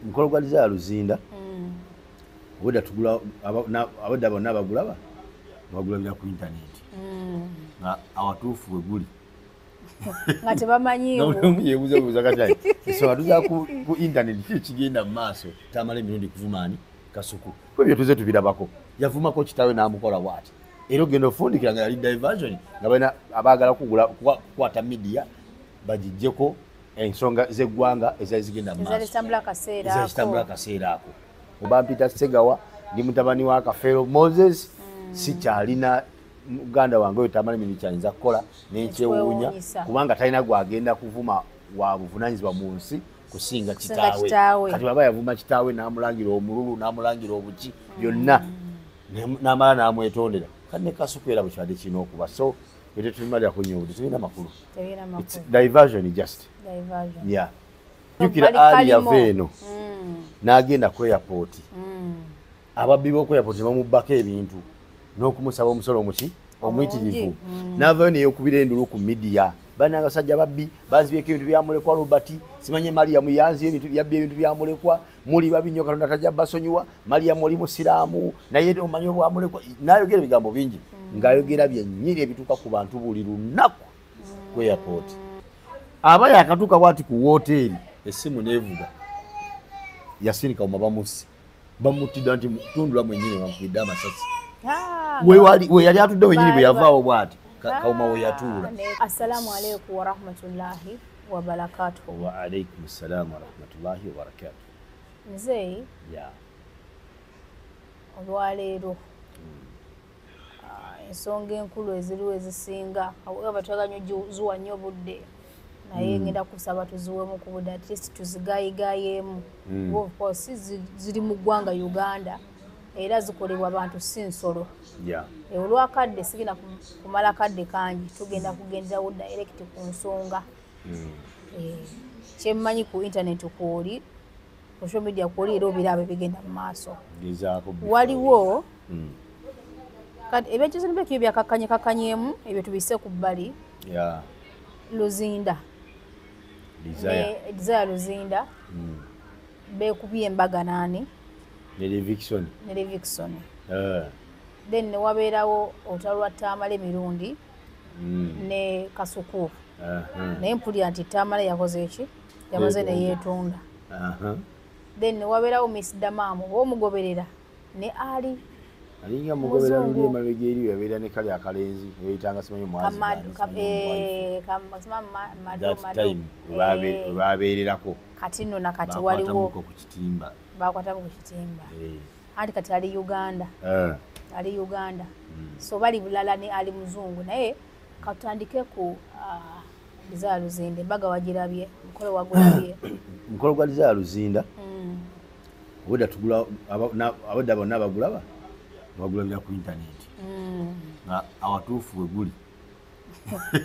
Mukolo gwa Desire Luzinda obwedda tugula abadda bonna abagulaba bagulabira ku internet nga awatuufu we guli nga tebamanyiiwo yebuuza kati so atuza ku internet ki kigenda mu maaso. Tamala emirundi kuvumaani Kasuku kwebyo tuze tubirabako yavumako kitaawe n'amukola bw'ati era ogenda ofundikira nga yali diversion nga balina abaagala kugula kukwata media bagijjeko ensonga z'eggwanga ezaali zigenda mu maaso ezitambula akaseera ako. Oba mpita Ssegawa ndi mutabani wa Kafeero Moses sikyalina muganda wange oyo Tamale Mirundi kyayinza kukola nenkyewuunya kubanga talina gwagenda kuvuma wa buvunaanyizibwa mu nsi kusinga kitaawe. Kati baba yavuma kitaawe n'amulangira omululu n'amulangira obuki byonna n'amala n'amwetondera. Kati ne Kasuku era bwe kibadde kirina okuba so tetubimalira nnyo obudde tebirina makulu. It's diversion just. Diversion. Yeah. Jjukira Ali yava eno n'agenda ku airport. Ababbi b'oku airport ne bamubbako ebintu n'okumusaba omusolo omuki omuyitirivu. N'avaayo ne yeekubira endulu ku media. Bannange abasajja babbi banzibyeko ebintu byamulekwa Robert simanye Mariam yanzibye ebintu yabbye ebintu byamulekwa muli babi nnyo Katonda tajja basonyiwa Mariam oli musiraamu naye omanyi obwamulekwa n'ayogera ebigambo bingi ng'ayogera byennyini ebituuka ku bantu buli lunaku ku airport. Aba yakatuuka bw'ati ku woteeri essimu n'evuga Yasini Kawuma bamusse bamutidde nti tundula mwennyini bamukubidde amasasi. We yali atudde wennyini bwe yavaawo bw'ati Kawuma we yatuula. Assalamu alaikum warahmatullahi wabarakatuh. Wa alaikum assalam warahmatullahi wabarakatuh. Nze olwaleero ensonga enkulu eziriwo ezisinga aba twagala nnyo zuwa nnyo obudde naye ngenda kusaba tuziwemu ku budde at least tuzigayigayeemu. Of course ziri mu ggwanga Uganda era zikolebwa abantu si nsolo. Olwakadde sigenda kumala kadde kangi tugenda kugenderawo direct ku nsonga. Kyemmanyi ku internet kwoli social media kwoli era obiraba ebigenda mu maaso. Waliwo kati ebyekizinibeko byakakkanye kakkanyeemu ebyo tubisse ku bbali. Luzinda Desire Luzinda beekubye embaga naani ne Levixone. Then ne wabeerawo olutalo lwa Tamale Mirundi ne Kasuku. Naye mpulira nti Tamale yakoze eki yamaze ne yeetonda. Then ne wabeerawo Miss Damamu omugoberera ne Ali alinga mugoberera luli emabega eri yabeera ne kali akalenzi eyitanga simanyi mwazi babeererako kati nno nakati waliwo ku kitimba bakwatamu ku kitimba anti kati ali Uganda ali Uganda so bali bulala ne Ali muzungu. Naye katutandike ku Desire Luzinda embaga wagirabye mukolo wagulabye mukolo gwa Desire Luzinda obwedda tugula abadda bonna abagulaba bagulabira ku internet nga awatuufu we guli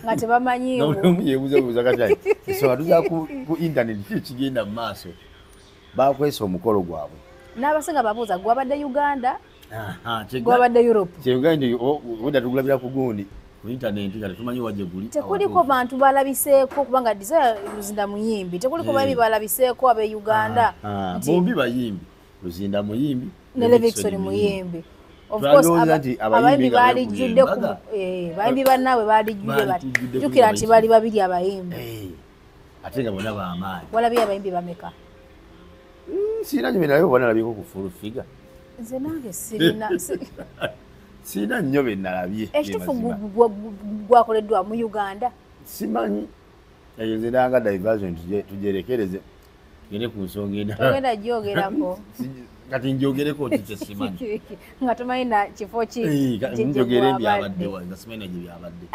nga tebamanyiiwo yebuuza kati so atuza ku internet ki kigenda mu maaso bakwesa omukolo gwabwe n'abasinga babuuza gwabadde Uganda gwabadde Europe kyegandi obwedda tugulabira ku gundi ku internet kati tumanyi wajje guli tekuliko bantu balabiseeko kubanga Desire Luzinda muyimbi tekuliko bayimbi balabiseeko abe Uganda bombi bayimbi Luzinda muyimbi ne Levixone muyimbi. Of course abayimbi balijjudde ku bayimbi bannaabwe balijjudde bati jjukira nti bali babiri abayimbi ate nga bonna b'amaanyi. Walabye abayimbi bameka? Sirina nnyo be nalabye oba nalabyeko ku full figure. Nze nange sirina sirina nnyo be nalabye. Ekituufu gwakoleddwa mu Uganda simanyi eyo nze nanga diversion tujerekereze tugende ku nsonga endala. Togenda gyogerako kati njogereko ki kye simanyi nga tomanyi na kifo ki njogere byabadde nga simanyi na gye byabadde.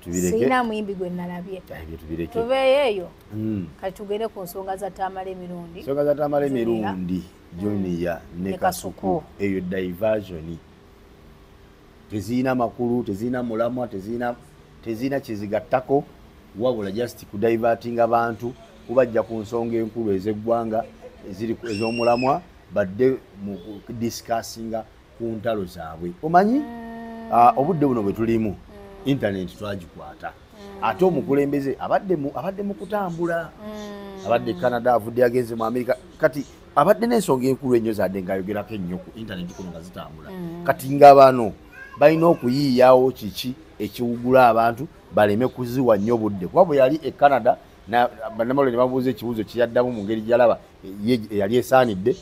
Tubireke sirina muyimbi gwe nalabye tubireke tuveeyo eyo. Kati tugende ku nsonga za Tamale Mirundi. Nsonga za Tamale Mirundi Junior ne Kasuku eyo diversion tezirina makulu tezirina mulamwa tezirina kyezigattako wabula just kudivertinga abantu kubajja ku nsonga enkulu ez'eggwanga eziri ez'omulamwa badde mu discussinga ku ntalo zaabwe. Omanyi obudde buno bwe tulimu internet twagikwata ate omukulembeze abadde mu kutambula Abadde Canada, avudde agenze mu America. Kati abadde n'ensonga enkulu ennyo zadde ng'ayogerako ennyo ku internet kuno nga zitambula. Kati nga bano balina okuyiiyawo kiki ekiwugula abantu baleme kuziwa nnyo budde, kuba bwe yali e Canada bannamawulire ne bamubuuza ekibuuzo kiyaddamu mu ngeri gy'alaba eyali esaanidde,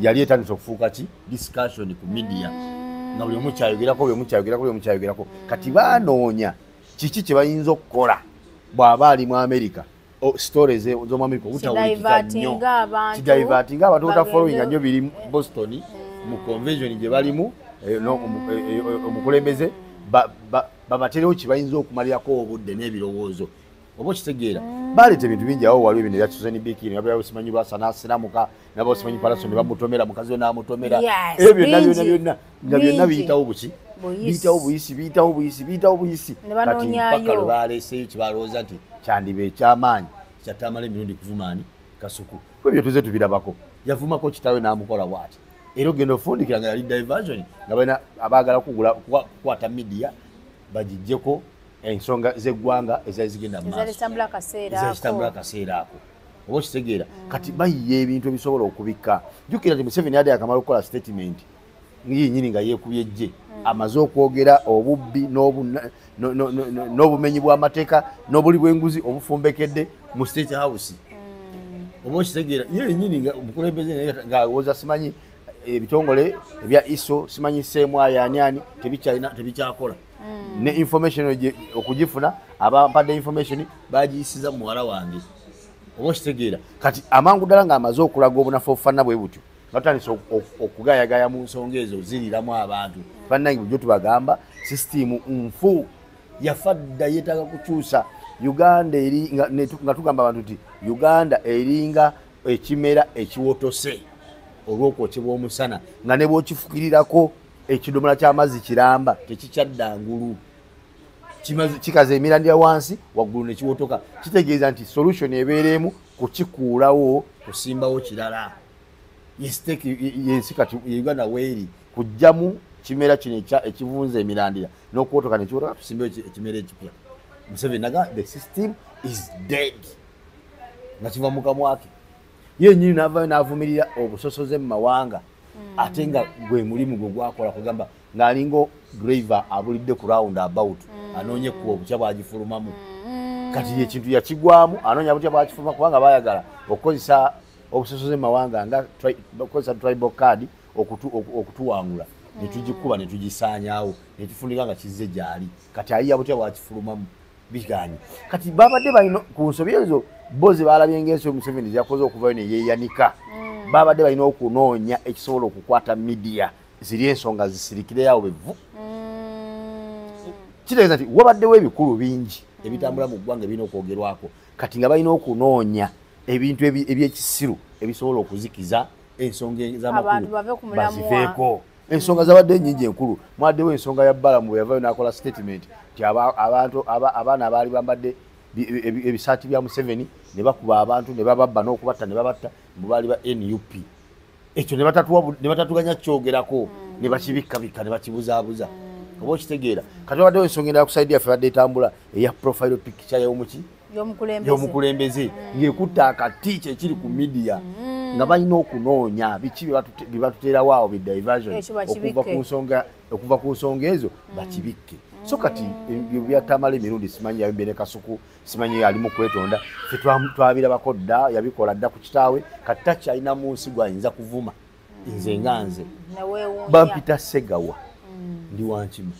yali etandise okufuuka ki discussion ku media, nga buli omu kyayogerako, buli omu kyayogerako, buli omu kyayogerako. Kati banoonya kiki kye bayinza okukola bw'aba ali mu America, stories z'omu America obutawulikika nnyo, kidivertinga abantu obutafollowinga nnyo biri Boston mu convention gye balimu omukulembeze, babaterewo kye bayinza okumalirako obudde n'ebirowoozo. Oba okitegeera, baleeta ebintu bingi awo. Waliwo ebino ebya Susan Bikini, nabawo simanyi lwasa n'asiramuka, nabawo simanyi Palaso ne bamutomera, mukazi we n'amutomera, ebyo byonna byonna byonna nga byonna biyitawo buki, biyitawo buyisi, biyitawo buyisi, biyitawo buyisi. Kati mpaka lwe baleeseeyo kye balowooza nti kyandiba ekyamaanyi kyatamala emirundi kuvumaani Kasuku. Ebyo tuze tubirabako, yavumako kitaawe n'amukola bw'ati, era ogenda ofundikira nga yali diversion, nga balina abaagala kugula kukwata media bagiggyeko ensonga z'eggwanga ezaali zigenda mu maaso, ezitambula akaseera ako. Oba okitegeera, kati bayiya ebintu ebisobola okubikka. Jjukira nti Museveni yadde akamala okukola statement yenyini nga yeekubye ejje, amaze okwogera obubbi n'obumenyi bw'amateeka n'obuli bw'enguzi obufumbekedde mu State House. Oba okitegeera, ye yenyini nga omukulembeze ng'alowooza simanyi ebitongole ebya ISO, simanyi seemwayo ani ani, tebikyalina, tebikyakola ne information okugifuna, abampadde information bagiyisiza muwala wange. Oba okitegeera, kati amangu ddala ng'amaze okulaga obunafu obufaanana bwe butyo, nga tutandise okugayagaya mu nsonga ezo ziriramu abantu. Bannange, bulijjo tubagamba sisitiimu nfu, yafa dda, yeetaaga kukyusa. Uganda eri nga tugamba abantu nti Uganda eringa ekimera ekiwotose olw'okwokyebwa omusana, nga ne bw'okifukirirako ekidomola ky'amazzi kiramba tekikyadda ngulu, kikaza emirandira wansi, waggulu ne kiwotoka. Kitegeeza nti solution ebeera emu, kukikuulawo, kusimbawo kirala. Yensi kati Uganda weeri kujjamu kimera kino ekivunza emirandira n'okuwotoka nekiwotoka, tusimbewo ekimera ekipya. Museveni naga the system is dead, nga kiva mu kamwa ke yennyini, n'avaayo n'avumirira obusosoze mu mawanga, ate nga gwe mulimu gwe gwakola, kugamba ng'alinga driver abulidde ku round about, anoonya ekkuba obutya bwagifulumamu. Kati ekintu yakigwamu, anoonya butya bwakifuluma, kubanga bayagala okukozesa obusosoze mu mawanga nga okukozesa tribal card okutuwangula, netugikuba netugisaanyaawo, netufundika nga kizze gyali. Kati ayiya butya bwakifulumamu, biganye. Kati babadde balina ku nsobi ezo bo ze balabye ng'ensobi Museveni yakoze okuvayo ne yeeyanika, babadde balina okunoonya ekisobola okukwata media, ziri ensonga zisirikireyo bevu. Kitegeeza nti wabaddewo ebikulu bingi ebitambula mu ggwanga ebirina okwogerwako, kati nga balina okunoonya ebintu ebyekisiru ebisobola okuzikiza ensonga z'amakulu baziveeko. Ensonga zabadde nnyingi enkulu. Mwaddewo ensonga ya Balamu bwe yavayo n'akola statement nti abantu abaana abaali bambadde ebisaati bya Museveni ne bakuba abantu ne bababba n'okubatta ne babatta, mbu baali ba NUP. Ekyo ne batatuganya kyogerako, ne bakibikkabikka ne bakibuzaabuza. Oba okitegeera, kati wabaddewo ensonga endala ku side yaffe badde etambula eya profile picture y'omuki y'omukulembeze ng'ekutta akati kyekiri ku media, nga balina okunoonya biki bye batuteerawo awo bi diversion okuva ku nsonga ezo bakibikke. So kati ebyo byatamala emirundi, simanyi yabimbye ne Kasuku, simanyi ali mu kwetonda, ffe twabirabako dda, yabikola dda ku kitaawe. Kati takyalina mu nsi gwayinza kuvuma. Nze nga nze bampita Segawa, ndi wankima.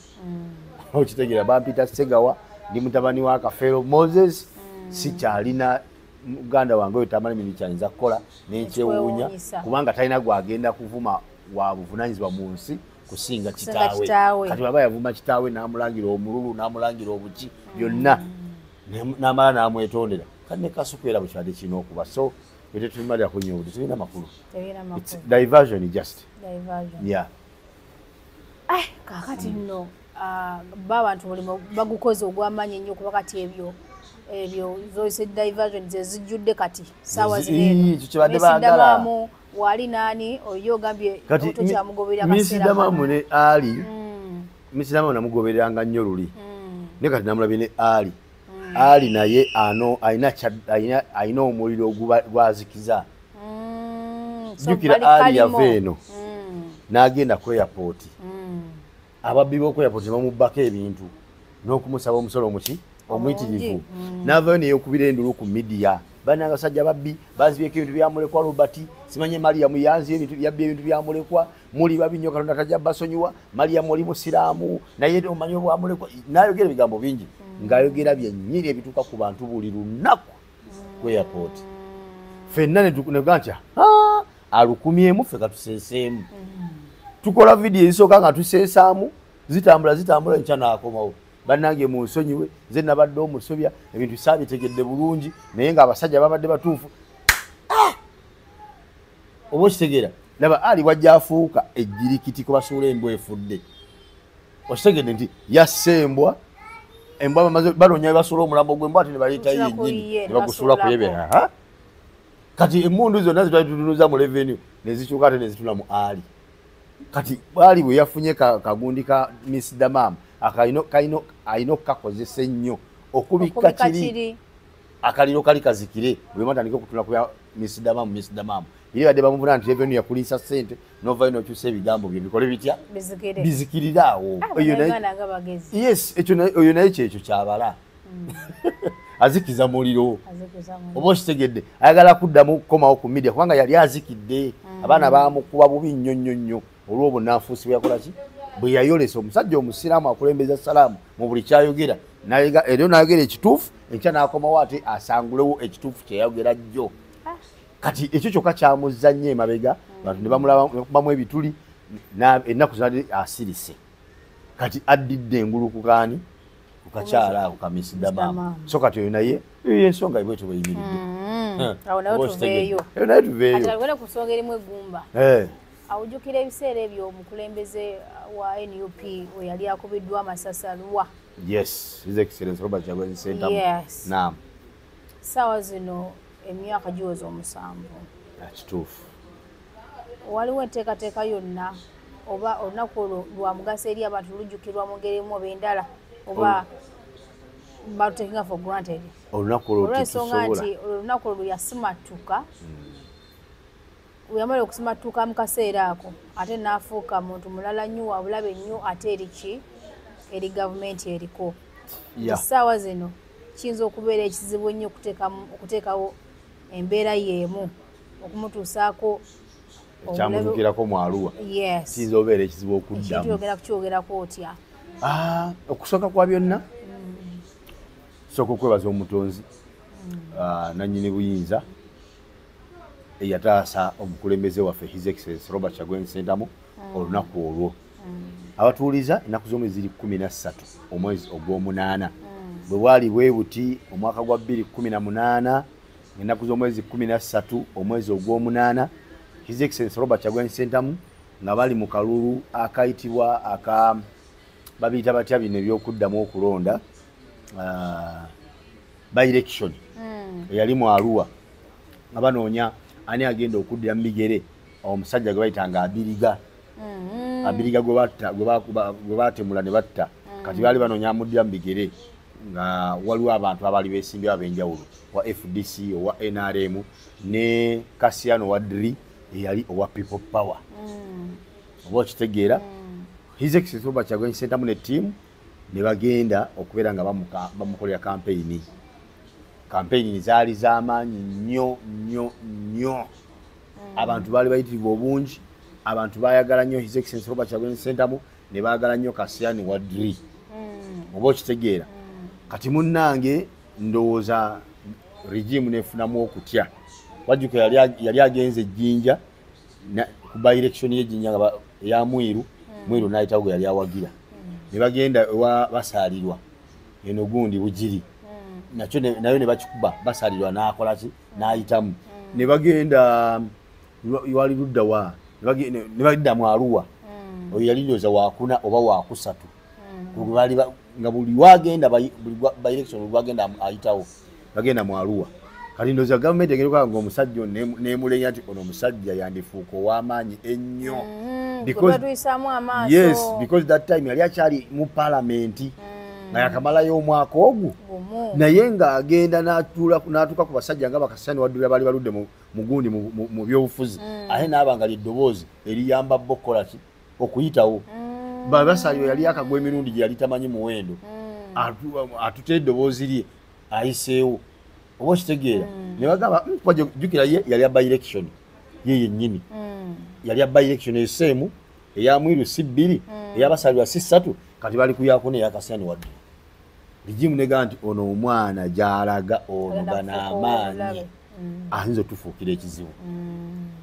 Okitegeera, bampita Segawa, ndi mutabani wa Kafeero Moses, sikyalina muganda wange oyo Tamala emirundi kyayinza kukola nenkyewuunya, kubanga talina gwagenda kuvuma wa buvunanyizibwa mu nsi kusinga kitaawe. Kati baba yavuma kitaawe n'amulangira omululu n'amulangira obuki byonna, n'amala n'amwetondera. Kati ne Kasuku era bwe kibadde kirina okuba. So tetubimalira kunnyo obudde, tebirina makulu, diversion, just yeah. Kakati nno ba abantu mulimu bagukoze ogw'amaanyi ennyo, kuba kati ebyo zoyise diversion ze zijjudde kati saawa zino. Kibadde baagala wali nani oyo ogambye tokyamugoberera. Miss Damamu ne Ali, Miss Damamu namugobereranga nnyo luli, naye kati namulabye ne Ali. Ali naye ano alina omuliro gwazikiza. Jjukira Ali yava eno n'agenda ku airport. Ababbi b'oku airport ne bamubbako ebintu n'okumusaba omusolo omuki omuyitirivu. N'avaayo ne yeekubira endulu ku media. Bannange abasajja babbi banzibyeko ebintu bya mulekwa Robert, simanye Mariam yanzibye ebintu yabbye ebintu bya mulekwa, muli babi nnyo Katonda tajja basonyiwa, Mariam oli musiraamu naye omanyi obwa mulekwa. N'ayogera ebigambo bingi ng'ayogera byennyini ebituuka ku bantu buli lunaku ku airport. Ffenna ne tugamba nti alukumyemu ffe katuseeseemu. Tukola vidiyo ezisooka nga tuseesaamu, zitambula zitambula enkya n'akomawo. Bannange munsonyiwe, nze nabadde omusobya, ebintu saabitegedde bulungi, naye ng'abasajja babadde batuufu. Oba okitegeera, laba Ali wajja afuuka ejjirikiti ku basuula embwa efudde. Okitegedde nti yasse embwa, embwa banoonya we basuula omulambo gw'embwa ate ne baleetayo yennyini ne bagusuula ku yebe. Kati emmundu zonna ze twali tutunuza mu revenue ne zikyuka ate ne zitula mu Ali. Kati Ali bwe yafunye kagundi ka Miss Damam alina okukakozesa ennyo okubikka kiri akaliro kali kazikire, buli omu atandike okutula ku bya Miss Damam, Miss Damam. Eri badde bamuvuna nti revenue yakuliisa ssente n'ovaayo n'okyusa ebigambo bye bikole bitya? Bizikirire awo. Yes, oyo naye kyekyo kyabala. Azikiza muliro. Oba okitegedde, ayagala kuddamu kukomawo ku media kubanga yali azikidde. Abaana baamukuba bubi nnyo nnyo nnyo olw'obunnanfuusi bwe yakola ki? Bwe yayolesa omusajja omusiraamu akulembeza salaamu mu buli kyayogera, era n'ayogera ekituufu, enkya n'akomawo ate asangulewo ekituufu kye yayogera jjo. Kati ekyo kyokka kyamuzza nnyo emabega, bantu ne bamulabamu ebituli, ennaku zonna asirise. Kati addidde engulu ku kaani? Ku kakyala ako ka Miss Damam. So kati oyo naye eyo ensonga bwetyo bweyimiridde. Awo naye tuveeyo. Eyo naye tuveeyo. Ate tugende ku nsonga erimu eggumba. Awujjukira ebiseera ebyo omukulembeze wa NUP we yali akubiddwa amasasi Arua. Yes, His Excellency Robert Kyagulanyi Ssentamu. Yes. Naam. Ssaawa zino emyaka giweze 7. Kituufu. Waliwo enteekateeka yonna oba olunaku olwo lwa mugaso eri abantu lujjukirwa mu ngeri emu oba endala oba batutekinga for granted? Olunaku olwo Olw'ensonga tetusobola. nti olunaku olwo yasimattuka. Bwe yamala okusimattuka mu kaseera ako ate n'afuuka muntu mulala nnyo wa bulabe nnyo ate eri ki? Eri gavumenti eriko. Essaawa zino kiyinza okubeera ekizibu ennyo okuteekawo embeera y'emu okumutuusaako Ekyamutuukirako mu Arua. Yes. Kiyinza okubeera ekizibu okuddamu. Ekintu oyogera kukyogerako otya? Okusooka kwa byonna, sooka okwebaza omutonzi, nannyini buyinza eyataasa omukulembeze waffe His Excellency Robert Kyagulanyi Ssentamu olunaku olwo. Abatuuliza ennaku z'omwezi ziri 13 omwezi ogw'omunaana. Bwe bwali bwe buti omwaka gwa 2018, ennaku z'omwezi 13 omwezi ogw'omunaana, His Excellency Robert Kyagulanyi Ssentamu nga bali mu kalulu akayitibwa aka babiyita batya bino ebyokuddamu okulonda, by election eyali mu Arua, nga banoonya ani agenda okuddira mu bigere omusajja gwe bayitanga Abiriga. Abiriga gwe batemula ne batta. Kati baali banoonya amuddira mu bigere nga waliwo abantu abaali beesimbye ab'enjawulo, owa FDC, owa NRM ne Kasiano Wadri eyali owa People Power. Oba okitegeera, His Excellency Robert Kyagulanyi Ssentamu ne ttiimu ne bagenda okubeera nga bamukolera kampeyini. Kampeyini zaali z'amaanyi nnyo nnyo nnyo. Abantu baali bayitirivu obungi, abantu baayagala nnyo His Excellency Robert Kyagulanyi Ssentamu ne baagala nnyo Kasiano Wadri. Oba okitegeera. Kati munnange ndowooza regime nefunamu okutya. Wajjuka yali agenze Ejjinja ku by election y'Ejjinja nga eya Mwiru, Mwiru n'ayitawo gwe yali awagira. Ne bagenda ewa Basaalirwa eno gundi Bugiri. Nakyo nayo ne bakikuba, Basaalirwa n'akola ki? N'ayitamu. Ne bagenda wali ludda wa? Ne badda mu Arua. Oyo yali ndowooza waakuna oba waakusatu. Nga buli wagenda buli by election buli wagenda ayitawo, bagenda mu Arua. Kati ndowooza gavumenti egenda okulaba ng'omusajja ono n'emulenya nti ono omusajja yandifuuka ow'amaanyi ennyo. Gwe batuyisaamu amaaso. Yes, because that time yali akyali mu paalamenti. Nga yakamalayo omwaka ogwo naye ng'agenda n'atuuka ku basajja nga bakasani waddula baali baludde mu gundi mu byobufuzi, ate n'aba nga lyeddoboozi eriyamba bo okukola ki, okuyitawo. Babasaliro yali akagwa emirundi gye yali tamanyi muwendo, atute eddoboozi lye ayiseewo, oba okitegeera? Ne bagamba, kuba jjukira ye yali aba election ye yennyini, yali aba election eseemu eya Mwiru si bbiri, eyabasalirwa si ssatu, kati bali kuyako neyakasani wadde regime nega nti ono omwana gy'alaga ono Agenda gano kufuuka amaanyi omulabe. Ayinza otufuukira ekizibu.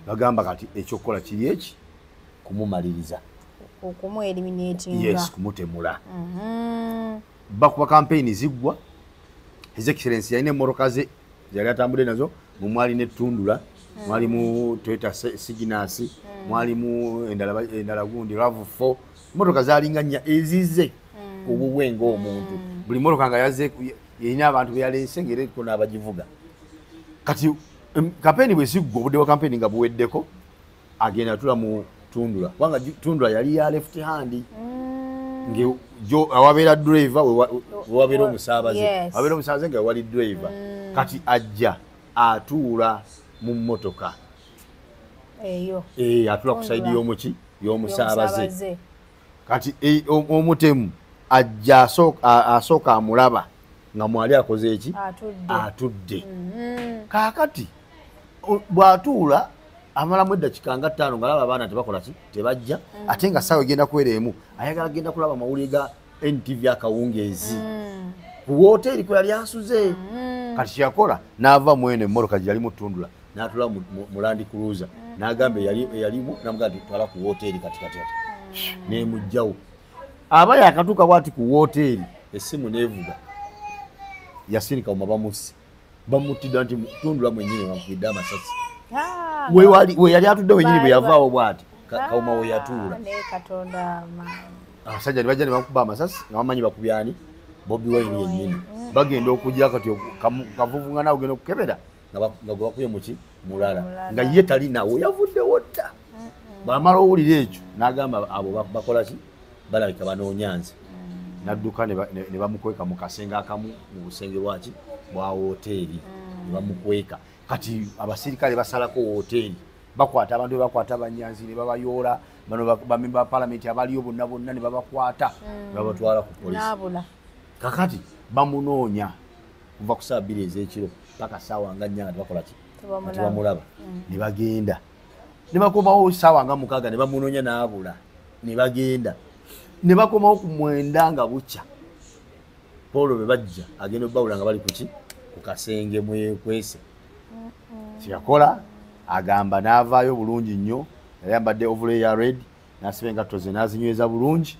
Bagamba kati ekyokukola kiri eki, kumumaliriza. Okumueliminatinga. Yes, kumutemula. Bakuba kampeyini ziggwa, His Excellence yalina emmotoka ze yali atambudde nazo, mumwali netundula, mwalimu Toyota Signus, mwalimu endala gundi RAV4, emotoka zalinga nnya ezize obubwe ng'omuntu. Buli motoka nga yaze erina abantu beyaleese ngaera eriko n'abagivuga. Kati kampeyini bwe ziggwa, obudde bwa kampeyini nga buweddeko, agenda atula mu tundula, kubanga tundula yali ya left hand, awabeera driver wewabeera omusaabaze, awabeera omusaabaze nga wali driver. Kati ajja atuula mu mmotoka eyo. Atuula ku side Tundula. y'omuki, y'omusaabaze. Y'omusaabaze. Kati omutemu ajja asooka amulaba nga mwali akoze eki? Atudde. Atudde. Kaakati bw'atuula amalamu eddakiika nga 5 ng'alaba abaana tebakola ki, tebajja, ate nga ssaawa egenda kwera emu, ayagala genda kulaba amawulire ga NTV akawungeezi ku woteeri kwe yali asuze. Kati kyeyakola n'ava mu eno emmotoka gye yali mutundula n'atula mu Land Cruiser, n'agamba eyalimu, namugamba nti twala ku woteeri. Kati kati kati nemugjawo, aba yakatuuka bwati ku woteeri, essimu neevuga, Yasini Kawuma bamusse, bamutidde nti tundula mwennyini bamukubidde amasasi. Ah, we yali atudde wenyini bwe Baali yavaawo bwati, Kawuma we yatuula. Naye Katonda amaanyi. Abasajja ne bajja ne bakuba amasasi nga bamanyi bakubyani, Bobi Wine yennyini. Bagenda okujja kati kavuvungana ogenda okukebera nga gwe bakubye muki mulala. Mulala. Nga ye talinawo, yavuddewo dda. Bwamala owulira ekyo n'agamba abo bakola ki, balabika banoonya nze. N'adduka ne bamukweka mu kasenge akamu mu busenge bwaki bwa woteeri, ne bamukweka. Kati abasirikale basalako woteeri, bakwata abantu, bebakwata abanyanzi ne babayoola, bano bamemba ba palamenti abaliyo bonna bonna ne babakwata ne babatwala ku polisi. N'abula. Kakati bamunoonya kuva ku saa 2 ez'ekiro paka saawa nga 4 nga tebakola ki? Tebamulaba. Nga tebamulaba. Ne bagenda ne bakomawo saawa nga 6 ne bamunoonya n'abula, ne bagenda ne bakomawo ku 9 nga bukya. Paul bwe bajja agenda obbawula nga bali kuki, ku kasenge mwekwese. Kyeyakola agamba n'avaayo bulungi nnyo, yali ayambadde overall ya red, n'asiba engatto ze n'azinyweza bulungi.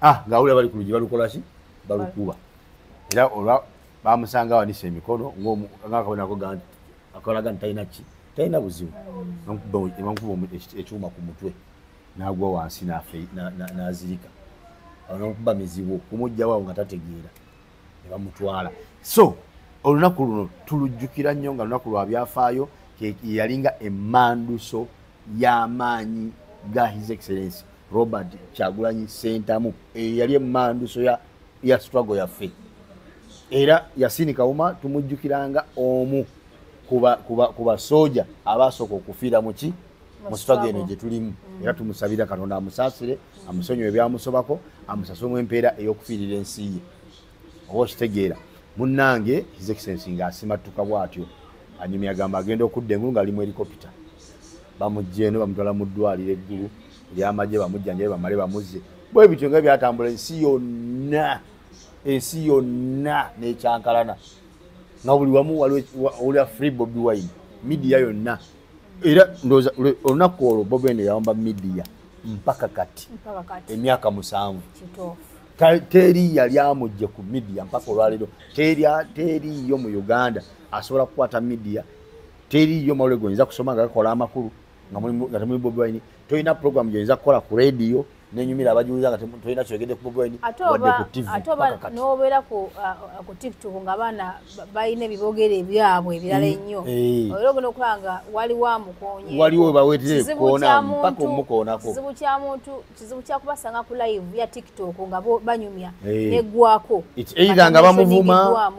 Ah, ng'awulira bali ku luggi balukola ki, balukuba. Era olwa bamusanga awanise emikono ng'akabonero ako akalaga nti talina ki, talina buzibu. Bamukuba ekyuma ku mutwe n'agwa wansi n'azirika. Awo n'okuba mizibu kumuggyawo awo nga tategeera, ne bamutwala. So olunaku luno tulujjukira nnyo nga lunaku lwa byafaayo, yalinga emmanduso y'amaanyi ga His Excellence Robert Kyagulanyi Ssentamu. Eyo yali emmanduso ya struggle yaffe. Era Yasini Kawuma tumujjukiranga omu ku basooja abasooka okufiira muki, mu struggle eno gye tulimu. Era tumusabira Katonda amusaasire, amusonyiwe ebyamusobako, amusasemu empeera ey'okufiirira ensi ye, oba okitegeera munnange? His Excellence ng'asimattuka bw'atyo anyumya, agamba agenda okudda engulu ng'ali mu helicopter, bamugja eno bamutwala mu ddwaliro eggulu eryamagye, bamujjanjabe, bamale bamuzze. Bwe bityo nga byatambula ensi yonna, ensi yonna n'ekyankalana nga buli wamu waliwo "Free Bobi Wine", media yonna. Era ndowooza olunaku olwo Bobi Wine yawamba media mpaka kati. Mpaka kati. Emyaka 7. Kituufu. Teri yali amugje ku media mpaka olwaleero. Teriyo mu Uganda asobola kukwata media, teriyo mawulire goyinza kusoma nga gakola amakulu nga temuli Bobi Wine. Tolina program gyoyinza kukola ku radio. Nenyumira abajuliza nga tolina kyogedde ku Bobi Wine wadde ku TV. Ate oba n'obeera ku TikTok nga abaana balina ebibogere ebyabwe ebirala ennyo. Era ogenda okulaba nga waliwo amukoonye. Waliwo baweetera ekkoona mpaka omukoonako. Kizibu kya muntu, kizibu kya kubasanga ku live ya TikTok nga banyumya neggwako. Either nga bamuvuma,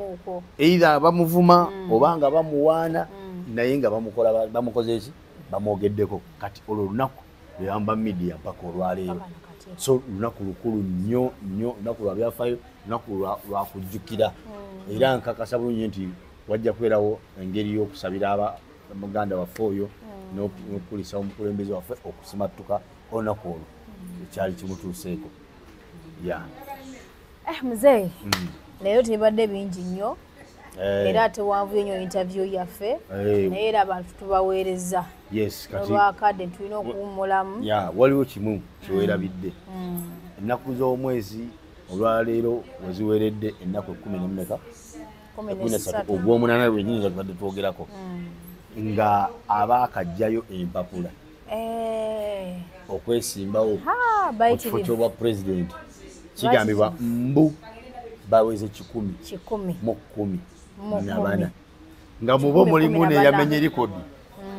either bamuvuma oba nga bamuwaana naye nga bamukola bamukoze eki bamwogeddeko. Kati olwo olunaku lweyamba media mpaka olwaleero. So lunaku lukulu nnyo nnyo, lunaku lwa byafaayo, lunaku lwa kujjukira. Era nkakasa bulungi nti wajja kubeerawo engeri y'okusabira muganda waffe oyo n'okukulisa omukulembeze waffe okusimattuka olunaku olwo ekyali kimutuuseeko. Muzeeyi, leero tebadde bingi nnyo era tewanvuye nnyo interview yaffe, naye era abantu tubaweereza. Yes, kati olwakadde tulina okuwummulamu. Waliwo kimu kyewerabidde. Ennaku z'omwezi olwaleero weziweredde ennaku 13 ogw'omunaana lwennyini tubadde twogerako nga abaakajjayo empapula okwesimbawo mu kifo ky'obwa pulezidenti kigambibwa mbu baweze 114 nga mubo mulimu neyamenye likodi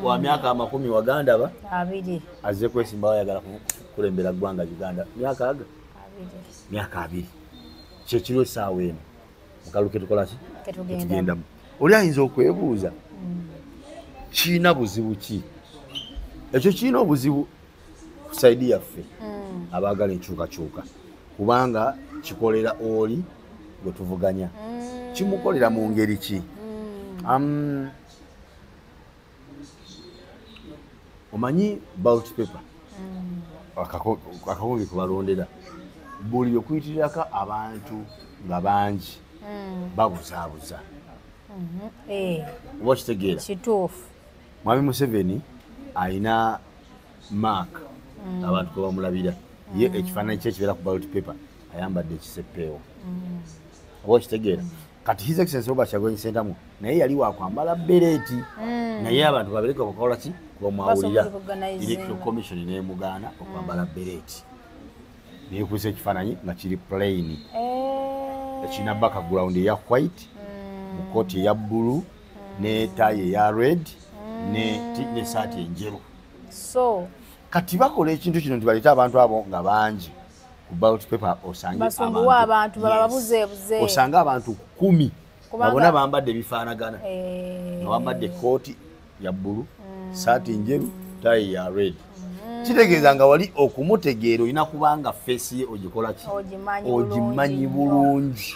wa myaka 20 waganda ba abiri azze kwesimbawo ayagala kukulembera ggwanga Uganda myaka aga myaka 2 kyekiro essaawa eno mukalu ketukola ki ketugendamu. Oli ayinza okwebuuza kiina buzibu ki? Ekyo kiina obuzibu ku saidi yaffe abaagala enkyukakyuka, kubanga kikolera oli gwe tuvuganya. Kimukolera mu ngeri ki? Omanyi ballot paper akakumbi kubalondera buli okuyitirirako abantu nga bangi babuzaabuza. Oba okitegeera? Kituufu. Mwami Museveni alina mark abantu kwe bamulabira. Ye ekifaananyi kye kibeera ku ballot paper ayambadde ekisepeewo. Oba okitegeera? Kati His Excellency Robert Kyagulanyi Ssentamu naye yali wakwambala bereeti, naye abantu babereke bakola ki bamwawulira. Electoral Commission n'emugaana okwambala bereeti, neyekuusa ekifaananyi nga kiri plain ekirina background eya white mu kooti eya bbulu n'etaayi eya red n'essaati enjeru. So kati bakola ekintu kino nti baleete abantu abo nga bangi ku ballot paper, osange abantu bababuzeebuze, osange abantu 10 nga bonna bambadde ebifaanagana, nga bambadde kooti ya bbulu, saati njeru, taayi ya red. Kitegeeza nga wali okumutegeera olina kubanga feesi ye ogikola ki? Ogimanyi bulungi.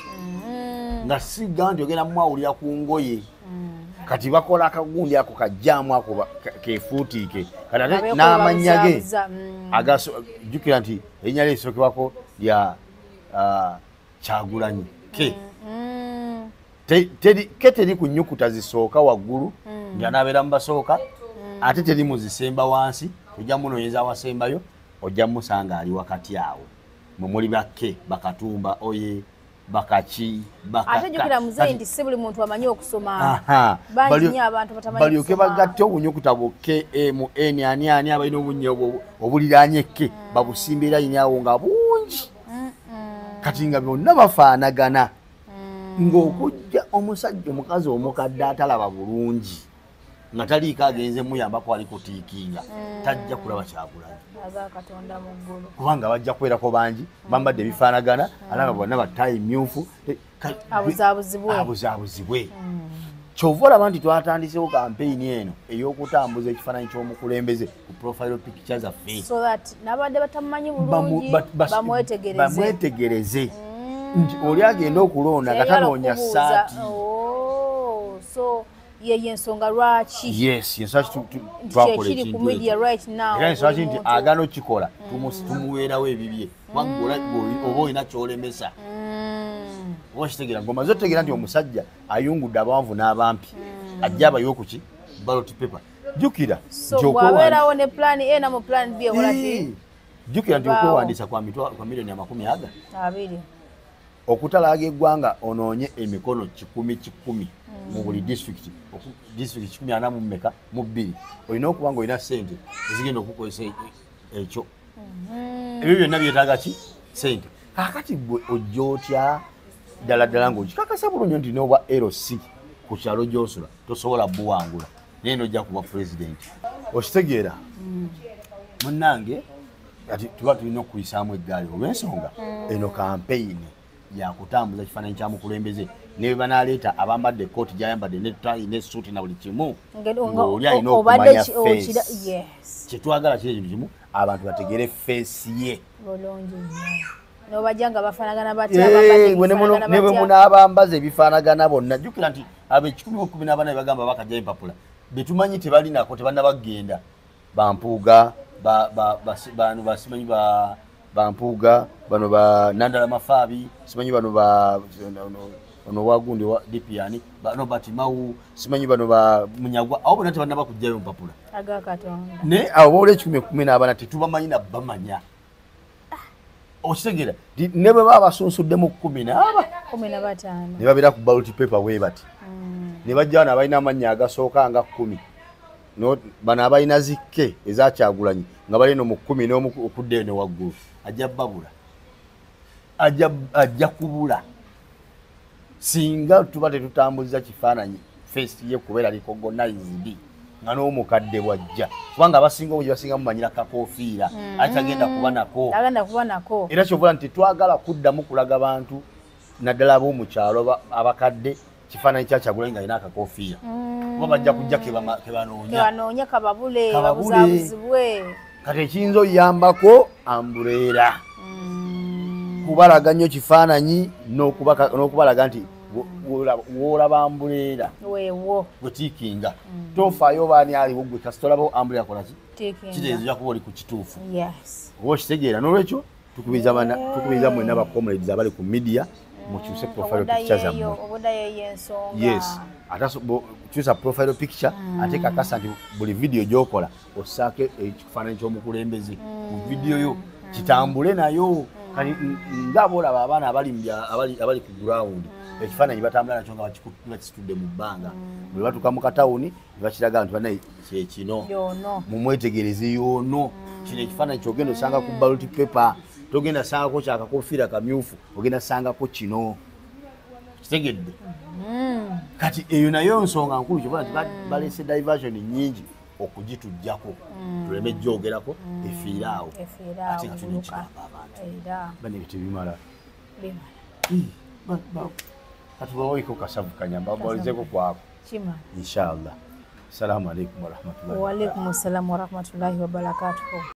Nga siga nti ogenda mwawulira ku ngoye. Kati bakola akagundi ako kajjaamu ako kefuutiike. Kati ate n'amannya ge jjukira nti erinnya lye lisookebwako lya Kyagulanyi ke. Ke teri ku nnyukuta zisooka waggulu nti anaabeera mu basooka, ate teri mu zisemba wansi, ojja munoonyeza awasembayo, ojja musanga ali wakati awo. Mwe muli bakke, bakatumba, oye, bakaki, bakaka. Ate jjukira muzeeyi nti si buli muntu amanyi okusoma. Bangi nnyo abantu batamanyi kusoma. Balyoke bagatte obunyukuta bukke M N ani ani abalina obunnya obuliraanye ke babusimba erayini awo nga bungi. Kati nga byonna bafaanagana. Ng'okujja omusajja omukazi omukadde atalaba bulungi nga taliiko agenze muyambako ali kutiikinga tajja kulaba Kyagulanyi. Kubanga bajja kubeerako bangi bambadde ebifaanagana alaba bonna bataayi myufu abuzaabuzibwe. Kyova olaba nti twatandisewo kampeyini eno ey'okutambuza ekifaananyi ky'omukulembeze ku profile picture zaffe so that n'abadde batamumanyi bulungi bamwetegereze nti oli agenda okulonda nga tanoonya ssaati. So ye ensonga lwaki? Yes, ensonga twakola ekintu ku media right now. Era ensonga nti agaana okukikola tumuweerawo ebibye oba olina ky'olemesa. Oba okitegeera ng'omaze otegeera nti omusajja ayungudde abawanvu n'abampi ajja abayiwe ku ki ballot paper. Jjukira nti bw'abeerawo ne plan A na mu plan B ekola ki? Jjukira nti okwewandiisa kwa miliyoni 20 okutalaaga eggwanga onoonye emikono 100 mu buli disitulikiti, disitulikiti 142 olina okuba nga olina ssente ezigenda okukozesa ekyo. Ebyo byonna byetaaga ki? Sente. Kaakati gwe ojja otya ddala ddala ng'okikakasa bulungi nti n'obwa LC ku kyalo gy'osula tosobola buwangula, naye n'ojja kuba pulezidenti. Okitegeera? Munnange, kati tuba tulina okuyisaamu eggaali olw'ensonga eno kampeyini yakutambuza kifaananyi kya mukulembeze, ne banaaleeta abambadde ekkooti gy'ayambadde ne ttayi n'essuuti na buli kimu, ng'oli alina okumanya face. Kyetwagala kiri ekintu kimu, abantu bategeere face ye. Nobajja nga bafaanagana batya, ne bwe munaabambaza ebifaanagana bonna. Jjukira nti abo 114 bagamba bakajja empapula betumanyi tebalinako, tebannabagenda. Bampuuga, bano basimanyi bampuuga, bano ba Nandala Mafaabi, simanyi bano ba ono wagundi wa DPN, bano Batimawu, simanyi bano ba Munyagwa, abo bonna tebannaba kujjayo mpapula. Ne abo boolya 114 tetubamanyi na bamanya. Okitegeera? Ne bwe baba basunsuddemu 15 ne babeera ku ballot paper bwe bati, ne bajja wano abalina amannya agasooka nga 10, bano abalina zikke ezakyagulanyi nga bali eno mu 11 okudda eno waggulu, ajja babula, ajja kubula singa tuba tetutambuza kifaananyi face ye kubeera recognized nga n'omukadde bwajja, kubanga abasinga obungi basinga mumanyira kakoofiira, ate agenda kuba nako. Era kyovula nti twagala kuddamu kulaga bantu naddala ab'omukyalo abakadde kifaananyi kya Kyagulanyi nga alina akakoofiira, kuba bajja kujja kebanoonya kababule, babuzaabuzibwe. Kati ekiyinza oyambako ambuleera kubalaga nnyo kifaananyi n'okubalaga nti w'olaba ambuleera gwe tiikinga, tofaayo obaani aliwo, gwe kasita olaba ambuleera kola ki, kitegeeza ojja kuba oli ku kituufu oba okitegeera. N'olwekyo tukubiriza mwenna ba comrades abali ku media, mukyuse profile picture zammwe. Yes, ate kyusa profile picture, ate kakasa nti buli video gy'okola ossaako ekifaananyi ky'omukulembeze mu video yo, kitambule nayo. Kati nga boolaba abaana abali ku ground, ekifaananyi batambula nakyo nga bakisitudde mu bbanga, bwe batuuka mu katawuni ne bakiraga nti bannaye kyekino, mumwetegereze yoono. Kino ekifaananyi kyogenda osanga ku ballot paper, togenda sangako kyakakofiira kamyufu, ogenda sangako kino. Kitegedde? Kati eyo nayo nsonga nkulu, kyova nti balese diversion nyingi okugitujjako tuleme gyogerako, efiire awo, ate nga tulina ekigamba abantu bane tebimala. Kati bawoiko kasavu kanyamba bawulizeko kwako, inshallah. Assalamu alaikum warahmatullahi. Waalaikum assalamu warahmatullahi wabarakatuhu.